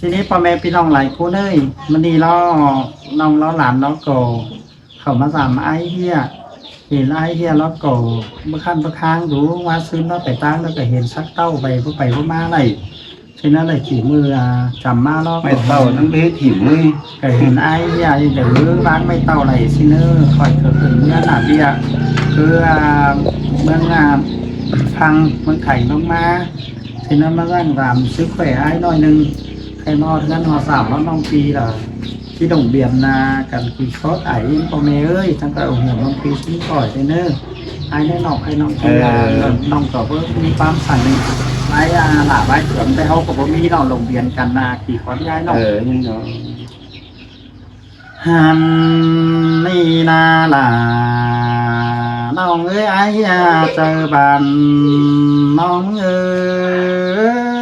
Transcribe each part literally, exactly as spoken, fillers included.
Thì ꞌnị ꞌpo ꞌme ꞌpi ꞌnọng lai ꞌcốn ới, ꞌmự ꞌnị lo ꞌnọng lo lan lo ꞌcọ khảu ꞌmá dăm ải ꞌhiạk. Hên ải ꞌhiạk lo ꞌcọ báu khăn báu khang dú, ꞌmá ꞌsướng lo pay ꞌtáng lo ꞌcọ hên sắc ꞌtạu pay báu pay báu ꞌmá đảy. Thì ꞌnặn ꞌlẹo kỉ ꞌmự, à, chăm ꞌmá lo ꞌcọ ꞌmạy ꞌtạu ꞌnặn báu hên thỉm ꞌmự. ꞌCọ hên ải ꞌhiạk ꞌnị đảy ꞌváng ꞌmạy ꞌtạu đảy ꞌsịn ꞌnớ, khỏi ꞌcọ khửn ꞌmứa nả ꞌviạk. Cứ, à, ꞌmướng, à, phăng ꞌmướng Thái ꞌlống ꞌmá. Thì ꞌnặn ꞌmá dăm dăm sứk khỏe ải ꞌnọi ꞌnưng. Khay ꞌmá ꞌhọt ꞌhướn ꞌhọt sam lo ꞌnọng ꞌpi lỏ. Thì đồng biên, à, căn kỉ sót ải ꞌnị ꞌpo ꞌme ới, chắng ꞌcọ ủng hộ ꞌnọng ꞌpi ꞌsịn khỏi ꞌtẹ ꞌnớ. Ải ꞌnị ꞌnọng, ải ꞌnọng ꞌpi, à, ꞌnọng ꞌcọ báu ꞌmí ꞌquám săng ꞌnị. Ải, à, lả bái sướng ꞌtẹ ꞌháu ꞌcọ báu ꞌmí ꞌnọng đồng biên căn, à, kỉ khót ải ꞌnọng. Hăn ꞌnị ꞌna lả ꞌnọng ới, ải ꞌhiạk chaư ban ꞌnọng ới.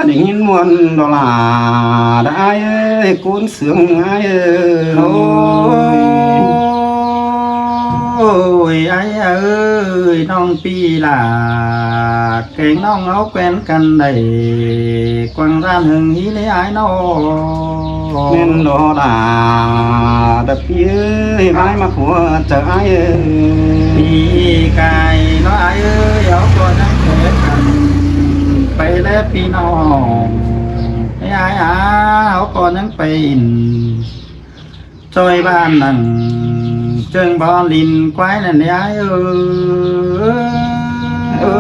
Đảy ꞌnghín ꞌmuôn lo lả, đảy ải ới, ꞌcốn sương ải ới. Ôi, ải ới, ꞌnọng ꞌpi lả kéng ꞌnọng áo quen căn đảy quảng ꞌdan hưng hí ꞌnị ải ꞌnọ. ꞌMen lo lả, đảy ꞌpi ới, bái ꞌmặc hua chaư ải ới. ꞌPi cai lo ải ới, áo ꞌcọ ꞌnhắng pay căn pay ꞌlé ꞌpi ꞌnọng. Ải ải à, áo ꞌcọ ꞌnhắng pay ỉn ꞌchoi ꞌván nẳng ꞌchương bón lin ꞌquái ꞌnặn ꞌnị ải ới. Ơ,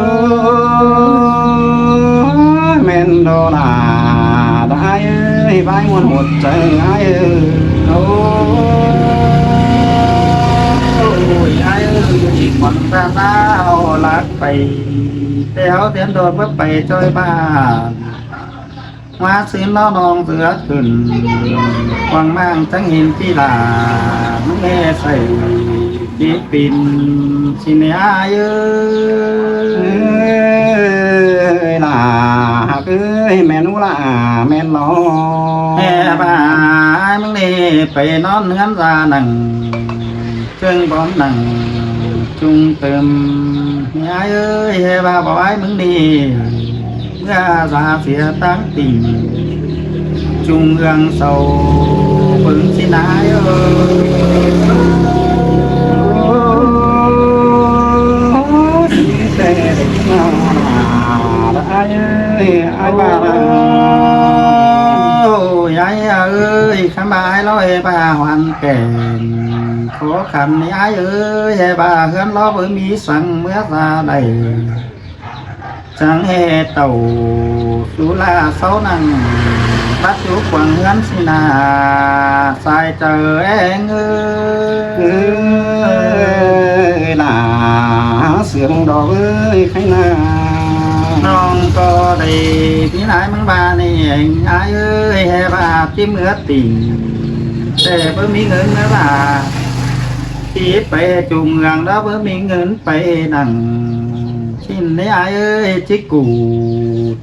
ꞌmen lo lả, đảy ải ới, bái ꞌmuôn ꞌhọt chaư ải ới. Ôi, ải ới, ꞌmắn ta ꞌnáo lắc pay, ꞌtẹ ꞌháu tiến đôn báu pay ꞌchoi ꞌván. ꞌMá ꞌsướng lo ꞌnọng ꞌdứa khửn quảng ꞌmáng chắng hên ꞌpi lả, ꞌmướng ꞌnị sai ꞌchí pên ꞌsịn ꞌnị ải ới. Ơi lả ꞌhặc ới, ꞌmen ú lả, ꞌmen lo. Hé ꞌva ải ꞌmướng ꞌnị pay ꞌnón ꞌhướn da nẳng ꞌchương bón nẳng ꞌchung tơm. Ải ới, hé ꞌva báu ải ꞌmướng ꞌnị ꞌmứa da sia ꞌtáng tỉnh ꞌchung ương sau bớng ꞌsịn ải ới. Ôi, ải ới, ải ꞌva, ôi, ải ới, khắm ải lo hé ꞌva hoàn cảnh khó khăn ꞌnị ải ới, hé ꞌva ꞌhướn lo báu ꞌmí săng ꞌmứa da đảy. Chắng hé ꞌtạu sú ꞌla sáu nẳng, bắt dú quảng ꞌhướn ꞌsịn ꞌna, sai chaư ꞌeng ới. Ơi lả sương đỏ ới, khay ꞌna ꞌnọng ꞌcọ đảy ꞌnghín ải ꞌmướng ꞌva ꞌnị ꞌeng ải ới, hé ꞌva ꞌchí ꞌmứa tỉnh, ꞌtẹ báu ꞌmí ꞌngớn ꞌmứa ꞌva, ꞌchí pay ꞌchung ương đó báu ꞌmí ꞌngớn pay nẳng. ꞌSịn ꞌnị ải ới, ꞌchí củ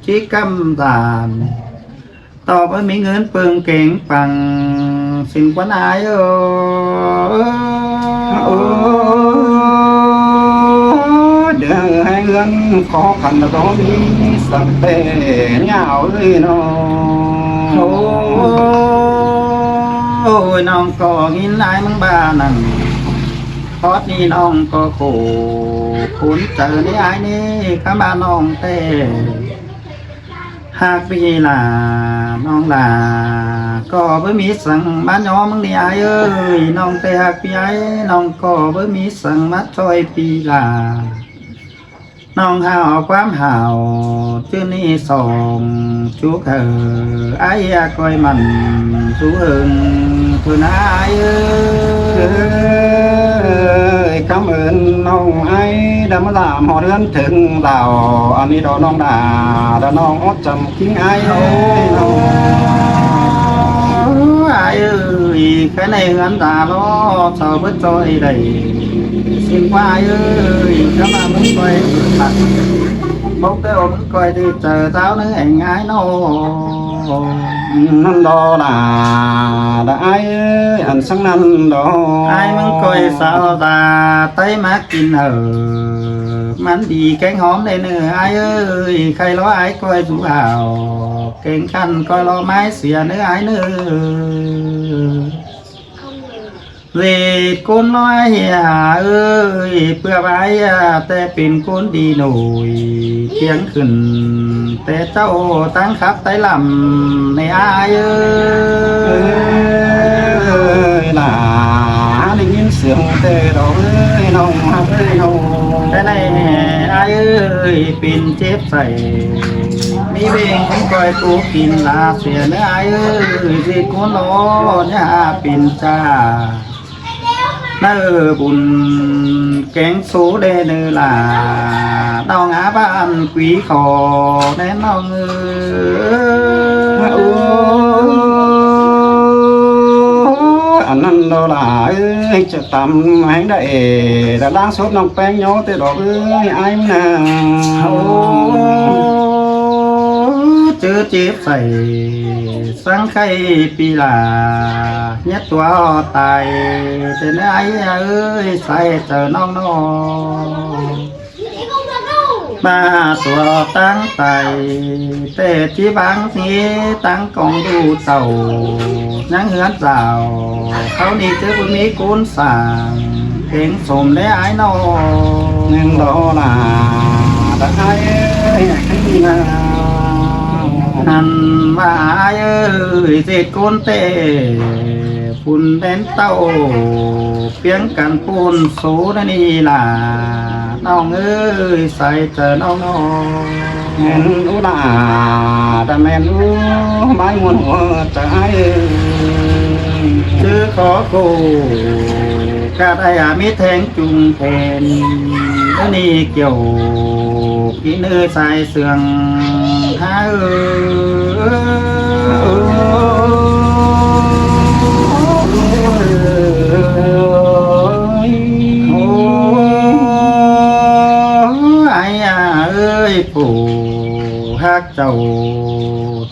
ꞌchí ꞌcắm dan, ꞌtọ báu ꞌmí ꞌngớn ꞌpơng kéng păng, ꞌsịn ꞌquán ải ới. Ơ, đảy ꞌhặc ꞌhướn khó khăn ꞌtọ ꞌmí săng ꞌtẹ ꞌnháo ới ꞌnọ. Ôi, ꞌnọng ꞌcọ ꞌnghín ải ꞌmướng ꞌva nẳng, ꞌhọt ꞌnị ꞌnọng ꞌcọ khổ khốn chaư ꞌnị ải ꞌnị, khắm ꞌva ꞌnọng ꞌtẹ ꞌhặc ꞌpi lả, ꞌnọng lả ꞌcọ báu ꞌmí săng ꞌmá ꞌnhó ꞌmướng ꞌnị ải ới, ꞌnọng ꞌtẹ ꞌhặc ꞌpi ải, ꞌnọng ꞌcọ báu ꞌmí săng ꞌmá ꞌchoi ꞌpi lả. ꞌNọng hảư ꞌquám hảư ꞌchư ꞌnị song, ꞌchu kha ải ꞌhiạk ꞌcoi mẳn dú ꞌhưng thôi ꞌna ải ới. Ơi, cảm ơn ꞌnọng ải đảy ꞌmá dăm ꞌhọt ꞌhướn thửn đảo, ăn ꞌnị đó ꞌnọng đả, đó ꞌnọng ót chăm ꞌkính ải ới. Ôi, ải ới, khay ꞌnị ꞌhướn da lo sau báu ꞌchoi đảy, ꞌsịn ꞌquá ải ới, khắm ꞌva ꞌmướng ꞌcoi ꞌmướng ꞌcoi ꞌtị chaư táo ꞌnớ ꞌeng ải ꞌnọ. ꞌnặn đó là đã ai ơi, ăn săng ꞌnặn đó. Ai ꞌmứng ꞌcoi sáo da ꞌTáy ꞌmá kin hảư ꞌmắn đi kéng hóm đé ꞌnớ ai ơi, khay lo ai ꞌcoi dú hảo kéng căn ꞌcoi lo ꞌmái sia ꞌnớ ai ꞌnớ. ꞌDệt ꞌcốn ꞌnọi ꞌhịa ơi, ꞌpưa bái ꞌtẹ pên ꞌcốn đi nổi tiếng khửn ꞌtẹ ꞌchạu ꞌtáng khắp ꞌTáy lăm ꞌnị ai ơi. Ơi, là đảy ꞌnghín sương ꞌtẹ đó ơi, ꞌnọng ꞌhặc ơi ꞌnọng. ꞋTẹ ꞌnị ai ơi, pên chếp sảy ꞌmí ꞌvến ꞌcoi ꞌcú kin la sia ꞌnớ ai ơi, ꞌdệt ꞌcốn lo ꞌnhá pên ꞌchạ ꞌnớ bun kéng số đé ꞌnớ là ꞌnọng á ꞌván quí khó ꞌnẹ ꞌnọng ơi. Ăn ꞌnặn đó là ơi, chả tăm hén đảy, đã ꞌláng sốt ꞌnọng ꞌpéng ꞌnhó ꞌtẹ đó ơi, ai ꞌnớ. Ơ, ꞌchớ chếp sảy săng khay pi là nhất tua tai ꞌtẹ ꞌnớ ai ơi, sai chaư ꞌnọng ꞌnọ. ꞌVa tua ꞌtáng tai ꞌtẹ ꞌchí ꞌváng ꞌnị ꞌtáng cong ꞌlụk chảu ꞌnhắng ꞌhướn dảo, khảu ꞌnị ꞌchớ báu ꞌmí ꞌcốn sảng kéng sôm đé ai ꞌnọ. ꞌNéng đó là đã ai ơi, ai ơi. Ăn ꞌva ai ơi, ꞌdệt ꞌcốn ꞌtẹ phun đen ꞌtạu piếng căn phun số ꞌnặn ꞌnị là ꞌnọng ơi, sai chaư ꞌnọng ꞌnọ. ꞌMen ú là, đã ꞌmen ú, bái ꞌmuôn ꞌhua chaư ai ơi. ꞌChớ khó khổ ꞌcạ đảy a ꞌmí théng chung then ꞌnớ ꞌnị kiẻo kin ơi sai sương há ơi. Ơ, ai à ơi, phủ ꞌhặc chảu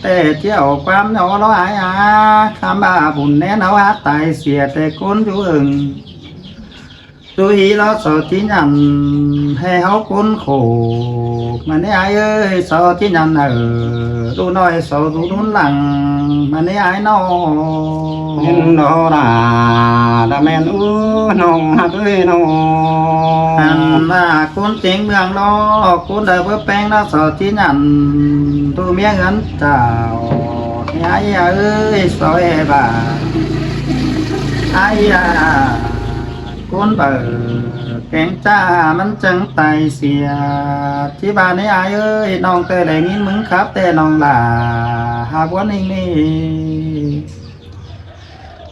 ꞌtẹ ꞌchí au ꞌquám ꞌnọ lo ai à, khắm ꞌva bun ꞌnén au ꞌhặc tai sia ꞌtẹ ꞌcốn dú ưng. Dú hí lo sau ꞌchí nhẳn ꞌhê ꞌháu ꞌcốn khổ. ꞌMắn ꞌnị ai ơi, sau ꞌchí nhẳn hảư ꞌlụk ꞌnọi sau dú ꞌnún lăng. ꞌMắn ꞌnị ai ꞌnọ. ꞌMen đó là, đã ꞌmen ú ꞌnọng ꞌhặc ơi ꞌnọng. Ăn ꞌva ꞌcốn ꞌtếng ꞌmướng lo, ꞌcốn đaư báu ꞌpéng ꞌnọ sau ꞌchí nhẳn dú ꞌmía ꞌhướn chảu. Ai à ơi, sau ê ꞌva ai à. ꞌCốn baư kéng ꞌchạ ꞌmắn chắng tai sia. ꞌChí ꞌva ꞌnị ai ơi, ꞌnọng ꞌtẹ đảy ꞌnghín ꞌmứng khắp ꞌtẹ ꞌnọng lả hák ꞌván ꞌnhính ꞌnị.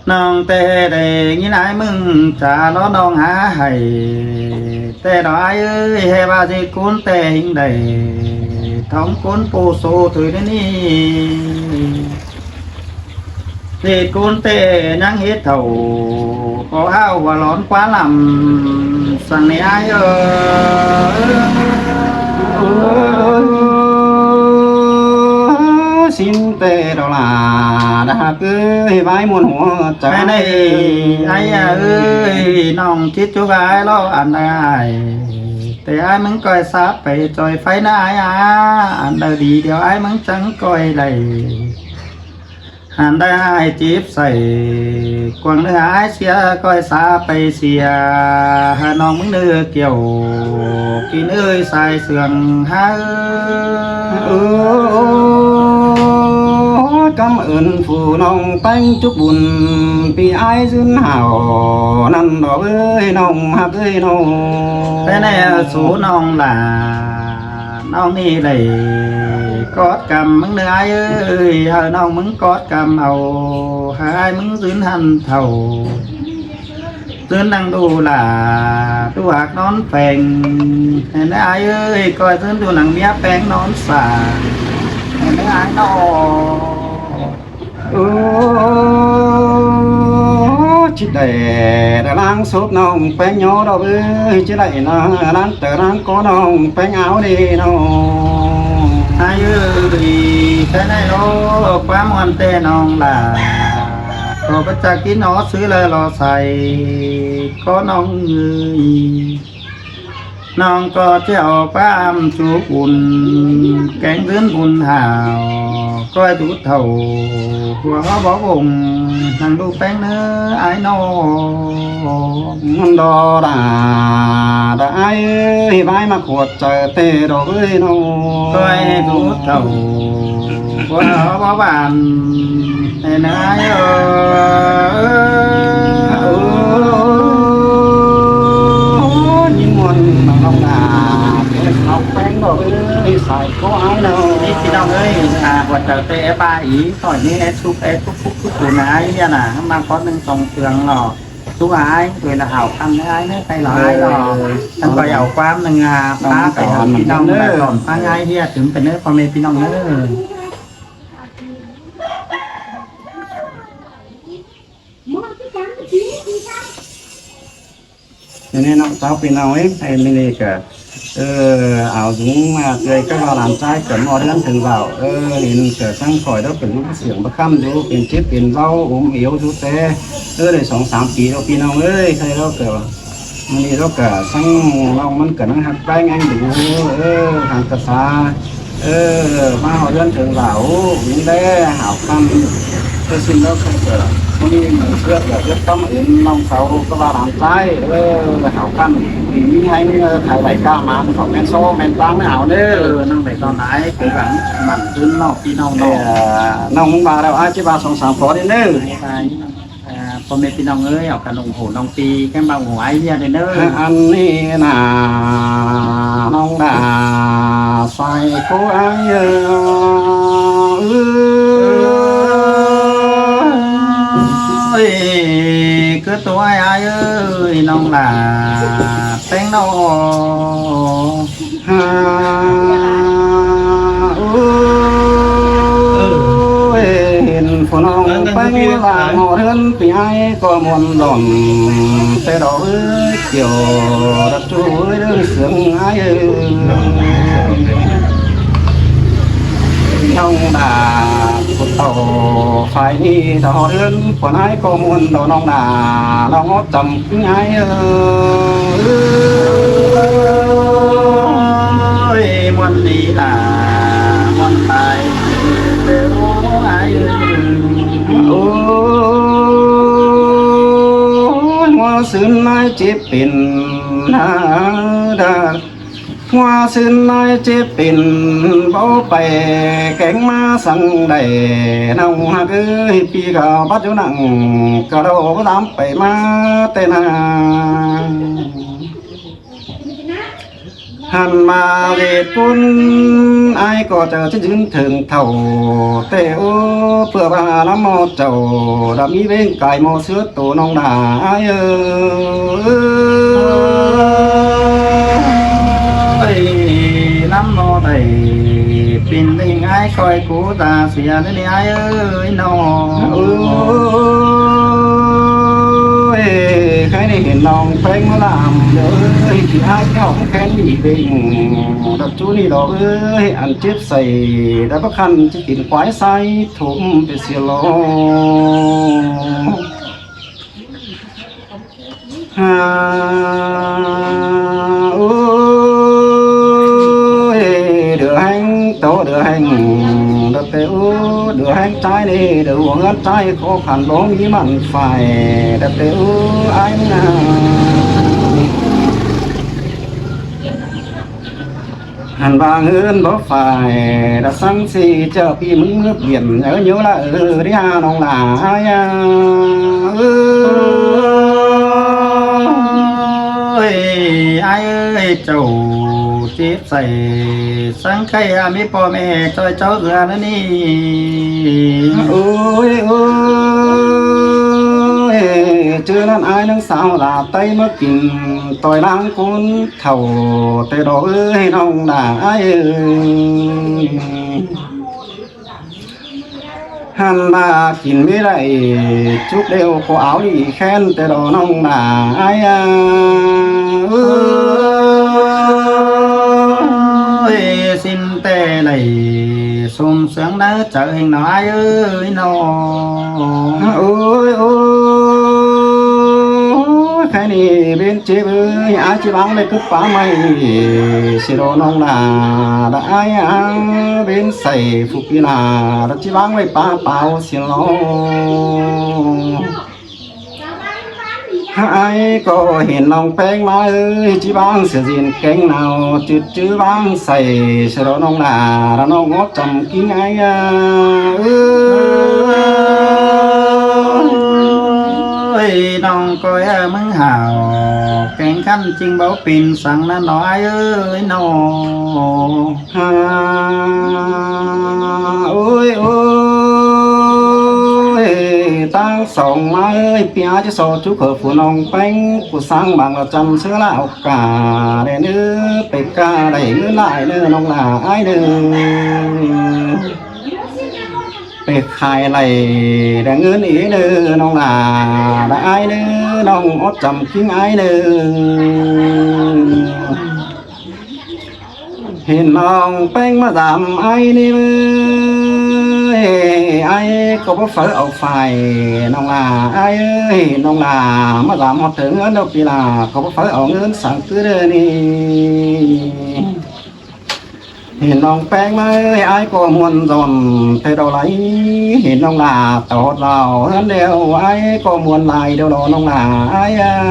ꞌNọng ꞌtẹ đảy ꞌnghín ai ꞌmứng ꞌchạ lo ꞌnọng hák hảy. ꞌTẹ đó ai ơi, ꞌhê ꞌva ꞌdệt ꞌcốn ꞌtẹ ꞌhịnh đảy thóng ꞌcốn pô sô thôi ꞌnị. ꞌDệt ꞌcốn ꞌtẹ ꞌnhắng hết thảu ꞌcọ ꞌhạu ꞌva lón ꞌquá lăm săng ꞌnị ai ơi. ꞌSín ꞌtẹ đó là, đã ꞌhặc ơi, bái ꞌmuôn ꞌhua chaư ai ꞌnị. Ai à ơi, ꞌnọng chít ꞌchu ꞌva ai lo ăn ai. ꞌTẹ ai ꞌmứng ꞌcoi sáp pay ꞌchoi ꞌpháy ꞌnớ ai à, ăn đaư đi điêu ai ꞌmứng chắng ꞌcoi đảy. Ăn đaư ai chếp sảy quăng ꞌnớ ai sia ꞌcoi sáp pay sia, hảư ꞌnọng ꞌmứng ꞌnớ kiẻo kin ơi sai sương hák. Ơ, căm ơn phủ ꞌnọng ꞌpéng chúc bun ꞌpi ai dưn hảo ꞌnặn đó ơi ꞌnọng ꞌhặc ơi ꞌnọng. ꞌTẹ ꞌnị số ꞌnọng lả ꞌnọng ꞌnị đảy cót căm ꞌmứng ꞌnớ ai ơi, hảư ꞌnọng ꞌmứng cót căm au, hảư ai ꞌmứng dưn ꞌhặn thảu, dưn năng ꞌlụk lả ꞌlụk ꞌhặc ꞌnón pheng. ꞌNéo ai ơi, ꞌcoi dưn ꞌlụk năng ꞌmía pheng ꞌnón sả. ꞌNéo ai ꞌnọ. Ơ, ꞌchí đảy ꞌláng sốp ꞌnọng ꞌpéng ꞌnhó đó ơi, ꞌchí đảy ꞌláng tơ ꞌláng có ꞌnọng ꞌpéng áo đi ꞌnọng. Ai ơi, Té ꞌnị ꞌlụk ꞌquám ꞌmuôn té ꞌnọng lả, ꞌcọ báu ꞌchạ kin ók ꞌsứ ꞌlẹ lo sai, ꞌcọ ꞌnọng ơi. ꞌNọng ꞌcọ ꞌchí au ꞌquám ꞌchu bun, kéng dưn bun hảo, ꞌcoi tú thảu, hua hók báu bông, ꞌnăng ꞌlụk ꞌpéng ꞌnớ ải ꞌnọng. ꞌMắn đó đa, đa ải ơi, bái ꞌmặc ꞌhuột chaư té đó ới ꞌnọng. ꞌCoi tú thảu, hua hók báu bông, ải ꞌnớ ải ơi. Ôi, ꞌnhính ꞌmuôn ꞌnọng ꞌnọng đa, té ꞌnọng ꞌpéng đó ới, sai ꞌcọ ải ꞌnọng. ꞌNị ꞌpi ꞌnọng ơi, à, ꞌhuột chaư té ép ba ꞌí, khỏi ꞌnị ép súp, ép súp, súp, súp, súp, ải ꞌnị đa, ꞌmắn có ꞌnưng song ꞌtương lo. Tú ải, ꞌtoi ꞌnị hảo ꞌkhặn ải ꞌnớ, khay lo ải lo. Ờ. Chắng ꞌcoi au ꞌquám ꞌnưng, à, ꞌnọng ꞌpá ꞌcọ pay hảư ăn ꞌpi ꞌnọng ꞌnớ. Là tỏn ꞌpá ꞌngai ꞌhiạk tứm pên ꞌnớ, ꞌpo ꞌme ꞌpi ꞌnọng ꞌnớ. Té ꞌnị ꞌnọng ꞌcháo ꞌpi ꞌnọng ới, ải ꞌmí ꞌnị ꞌcọ, ơ, au dú ꞌmá ꞌtoi cá ꞌva ꞌlam ꞌchái ꞌcọ ꞌmo ꞌlưn thửng ꞌvạu, ơ, hên ꞌcọ ꞌsướng khỏi đó pên ꞌlụk siêng báu ꞌkhặn dú, pên chếp pên ꞌvạu, ốm ẻo dú té, ơ, đảy song sam pi đó ꞌpi ꞌnọng ới, khay đó ꞌcọ, ꞌmí ꞌnị đó ꞌcọ ꞌsướng ꞌnọng ꞌmắn ꞌcọ ꞌnăng ꞌhặc ꞌpéng ꞌnhắng dú, ơ, hăng ꞌcọ sa. Ơ, ꞌmá ꞌhọt ꞌlưn thửng ꞌvạu, ꞌmí đé hảo ꞌkhặn. Tôi xin đó không ꞌcọ, ꞌmí ꞌmắn ꞌcọ ꞌcọ ꞌviạk tắm ứn ꞌnọng sau cá ꞌva ꞌlam ꞌchái, ơ, hảo ꞌkhặn. ꞋMí ꞌnhắng, ơ, thái lai cá ꞌmắn khảu ꞌmen sô ꞌmen ꞌtáng ꞌnớ hảo ꞌnớ. Ơ, ꞌnọng đảy tỏn ải, cố gắng mẳn dưn ꞌnọng ꞌpi ꞌnọng ꞌnọng. Ơ, ꞌnọng ꞌva đaư ải ꞌchí ꞌva song sam phó đi ꞌnớ. Bye bye. À, ꞌpo ꞌme ꞌpi ꞌnọng ới, au căn ủng hộ ꞌnọng ꞌpi, kéng ꞌva ủng hộ ải ꞌhiạk đảy ꞌnớ. Ăn ꞌnị nả, ꞌnọng đa sai ꞌcọ ải ơi. Ơi, cứ ꞌtoi ải ơi, ꞌnọng đa ꞌpéng ꞌnọng. Ha, ôi, hên phủ ꞌnọng ꞌpéng ꞌva ꞌhọt ꞌhướn ꞌpi ải ꞌcọ ꞌmuôn lỏn, té đó ới, kiẻo đắp ꞌchu ới, đương sướng ải ơi. ꞌNọng đa, phủ tảu phải đi, tảu ꞌhọt ꞌhướn, phủ ải ꞌcọ ꞌmuôn đó ꞌnọng đa, ꞌnọng ꞌhọt chăm ải ơi, ꞌmuôn đi đa, ꞌmuôn tai, ải ơi. Ôi, ꞌmá sưn ải chếp pên, ha, đa. ꞌMá sưn ải chếp pên, báu pay kéng ꞌmá săng đảy, ꞌnọng ꞌhặc ới, ꞌpi ꞌcọ bắt dú ꞌnặn, ꞌcọ đảy báu dám pay ꞌmá té ꞌnặn. Hăn ꞌmá ꞌdệt ꞌcốn, ải ꞌcọ ꞌchọ ꞌchí dưn thửng thảu, té ơ, ꞌpưa ꞌva ꞌnắm ꞌmo chảu, đăm ꞌmí ꞌvến cai ꞌmo ꞌsứa tô ꞌnọng đa ải ơi. Ơi, ꞌnắm ꞌmo đảy, pên ꞌvến ải khỏi ꞌcú ta sia ꞌnị ải ơi ꞌnọng. Ơi, khay ꞌnị hên ꞌnọng ꞌpéng ꞌmá ꞌlam đaư ới, ꞌchí ải ꞌnọng khen đi ꞌvến, đắp ꞌchu ꞌnị đó ới, ăn chếp say, đắp báu ꞌkhặn ꞌchí kin quái sai, thốm pay sia lo. Ha, ôi, đứa hên, tô đứa hên, đứa té ư, đứa hên ꞌchái đi, đứa uống ăn ꞌchái khó khăn báu ꞌmí mẳn phải, đứa té ư, anh à. Hăn ꞌva ꞌhướn báu phải, đa săng ꞌsị ꞌchọ ꞌpi ꞌmứng ꞌmướng biển, nhớ nhớ là, ừ, đi hà ꞌnọng đa ải à. Ơi, ải ơi, chảu chếp say, săng khay à ꞌmí ꞌpo ꞌme ꞌchoi chảu ꞌdứa ꞌnị. Ôi, ôi, ꞌchư ꞌnặn ải ꞌnưng sao đa ꞌtếng ꞌmá kin ꞌtoi ꞌláng ꞌcốn thảu té đó ới ꞌnọng đa ải ơi. Hăn ꞌva kin ꞌmí đảy, chúc đêu cô áo đi khen té đó ꞌnọng đa ải à. Ơi, xin ꞌTẹ đảy sôm sướng ꞌnớ chaư ꞌhêng ꞌnọ ải ới ꞌnọ. Ôi ôi, cái này bên chế ơi, ải ꞌchí báng ꞌlạy cúp pá ꞌmạy, sia ꞌlô ꞌnọng ꞌnạ, đã ải ải bên sảy phủ pi ꞌnạ, đã ꞌchí báng ꞌlạy pá páo sia ꞌlô. Ải ꞌcọ hên ꞌnọng ꞌpéng ꞌmá ới, ꞌchí báng sia ꞌdịn kéng nao, chứ chứ báng sảy, sia ꞌlô ꞌnọng ꞌnạ, đã ꞌnọng ók chăm ꞌkính ải a. Ơi, ꞌnọng ꞌcoi a ꞌmứng hảo, kéng ꞌkhặn ꞌchính báu pên săng ꞌnặn ꞌnọ ải ới ꞌnọ. Ha, ôi ôi, ꞌtáng song ꞌmá ới, ꞌpi ải ꞌchí so chú khở phủ ꞌnọng ꞌpéng, phủ sáng bang lỏ chăm ꞌsứa ꞌlạ ꞌcọ cả, đe ꞌnớ, pay ꞌcạ đảy ꞌngớn lai ꞌnớ ꞌnọng ꞌnạ ải ꞌnớ. Pay khai đảy, đảy ꞌngớn ế ꞌnớ ꞌnọng ꞌnạ, đã ải ꞌnớ, ꞌnọng ók chăm ꞌkính ải ꞌnớ. Hên ꞌnọng ꞌpéng ꞌmá dăm ải ꞌnị ới, ải ꞌcọ báu phaư au phải ꞌnọng ꞌnạ ải ới, ꞌnọng ꞌnạ ꞌmá dăm ꞌhọt thử ꞌngớn đâu ꞌpi ꞌnạ, ꞌcọ báu phaư au ꞌngớn săng ꞌcứ đơ ꞌnị. Hên ꞌnọng ꞌpéng ꞌmá ới, ải ꞌcọ ꞌmuôn dọn ꞌtẹ đaư lai, hên ꞌnọng ꞌnạ tảu ꞌhọt đaư ꞌhướn đeo, ải ꞌcọ ꞌmuôn lai đeo ꞌnọng ꞌnạ ải a.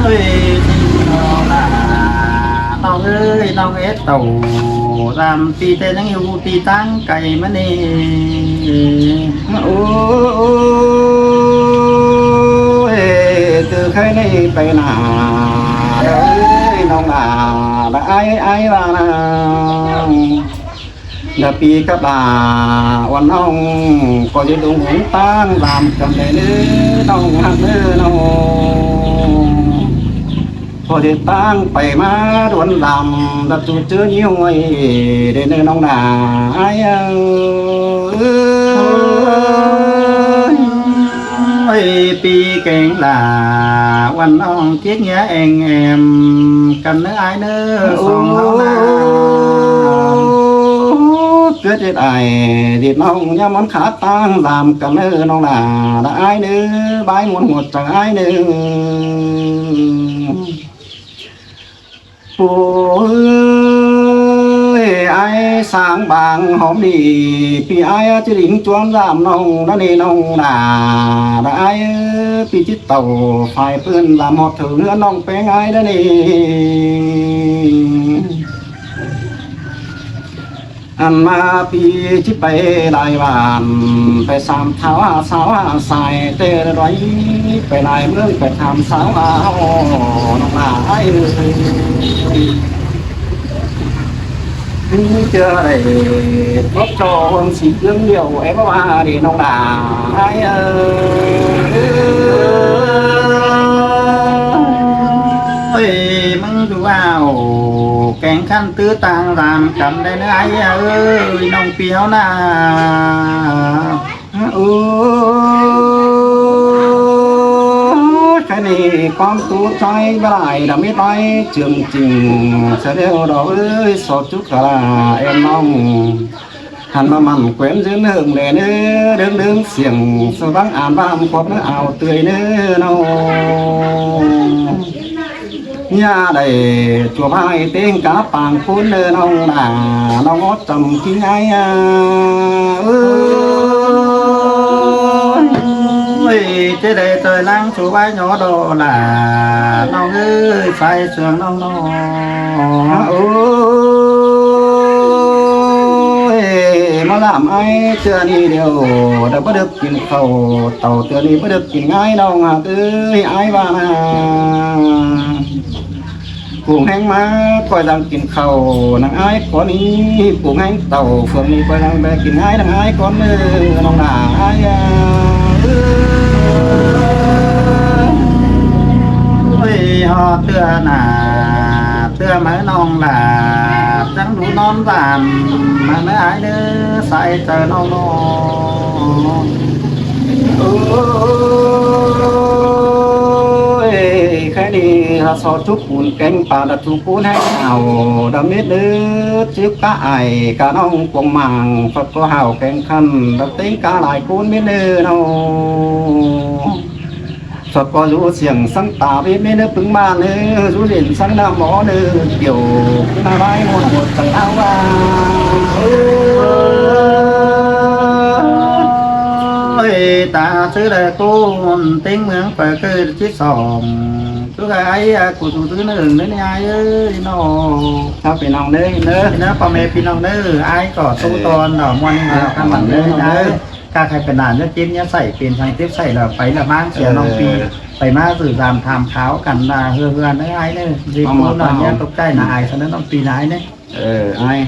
Ơi, ꞌnọng ơi, ꞌnọng ết tảu dăm ꞌpi ꞌtẹ ꞌnhắng ꞌhụ ꞌpi ꞌtáng cai ꞌmá ꞌnị. Ôi, từ khai ꞌnị pay ꞌnạ, đảy ꞌnọng ꞌnạ, đảy ải ải ꞌva ꞌnạ. Đảy ꞌpi cắp ꞌva ꞌva ꞌnọng ꞌcọ ꞌdệt đúng ꞌtáng dăm căn đảy ꞌnớ ꞌnọng ꞌhặc ꞌnớ ꞌnọng. ꞌCọ ꞌdệt ꞌtáng pay ꞌmá đuôn dăm, đảy ꞌchu ꞌchớ ꞌnị ꞌhọi, đảy ꞌnớ ꞌnọng ꞌnạ ải a. Ơi, ꞌpi kéng ꞌva ꞌva ꞌnọng kiết nghĩa eng em căn ꞌnớ ải ꞌnớ, song ꞌnọng ꞌnạ. Kiết ꞌdệt ải, ꞌdệt ꞌnọng ꞌnhá ꞌmắn khá ꞌtáng dăm căn ꞌnớ ꞌnọng ꞌnạ, đảy ải ꞌnớ, bái ꞌmuôn ꞌhọt chaư ải ꞌnớ. Pô ơi, ải sáng bang hóm ꞌnị, ꞌpi ải ꞌchí đính ꞌchuốm dăm ꞌnọng đa ꞌnị ꞌnọng ꞌnạ, đa ải ꞌpi ꞌchí tảu phải ꞌpưn dăm ꞌhọt thử ꞌngớn ꞌnọng ꞌpéng ải đa ꞌnị. Ăn ꞌmá ꞌpi ꞌchí pay lai bản, pay sam tháo a, sáo a, sai ꞌtẹ đói, pay lai ꞌmướng pay tham sáo a, ꞌnọng ꞌnạ ải ơi. ꞌChớ đảy góp cho hương xí ương điệu em ꞌva đi ꞌnọng ꞌnạ ải ơi. Ơi, ꞌmứng du ao kéng ꞌkhặn ꞌtứ ꞌtáng dăm căn đảy ꞌnớ ải ơi, ꞌnọng ꞌpi ꞌháu ꞌnạ. Ôi, cái này con tú trai với lại đam mê tay chương trình sẽ đeo đó ơi, so chúc là em mong hẳn mà mặn quen dưỡng hương đèn ơ, đớng đớng xiềng sơ vắng an vam khóp ơ ao tươi ơ nâu. Nhà đảy chùa hai tiếng cá pàng phun ơ nâu đà nâu ót chăm kính ái à. Ôi, thế đây tôi lắng chú bái nhỏ đồ là nâu ơi, phải sương nâu nâu. Ôi, mà làm ai chưa đi điều đã bắt được kín khẩu, tàu tưa đi bắt được kín ngái nâu ngà ơi ai bà nà. Cũng hẹn mà coi rằng kín khẩu nắng ai con đi, cũng hẹn tàu phường đi coi rằng bé kín ngái nắng ai con ơ nâu nà ai à. Ôi, họ tưa nà, tưa mà nâu là trắng đủ non vàng, mà nó ai đứa sai tờ nâu nâu. Ôi, Kẻ đi hả so chúc cún kén pà đặt chú cún hé hào đa mết đứt chip cá ải cá nong cuồng màng Phật có hào kén khăn đa tính cá lại cún mết đứt nâu. Phật có rú siềng săng tà mết mết đứt pứng ma đứt rú rỉn săng đa mó đứt kiểu na bái một một tầng áo ba. Ôi, ta xứ đây cún tính mướn phải cứ chít sòng. Cứ cái ai à, của thủ tướng nó đừng đến ai ơi nó. Sao phải lòng đấy nữa. Nó pa mẹ phi lòng đấy ai có tu toàn đó muôn à, căn bản đấy ai. Các hai bên này nó chín nhá sảy tiền sang tiếp sảy là phải là mang chia lòng phi. Phải má dự giảm tham khảo căn là hưa hưa đấy ai đấy. Vì Không, cô mà là tao nhá tộc trai là ai sao nó lòng phi là ai đấy. Ờ, ai.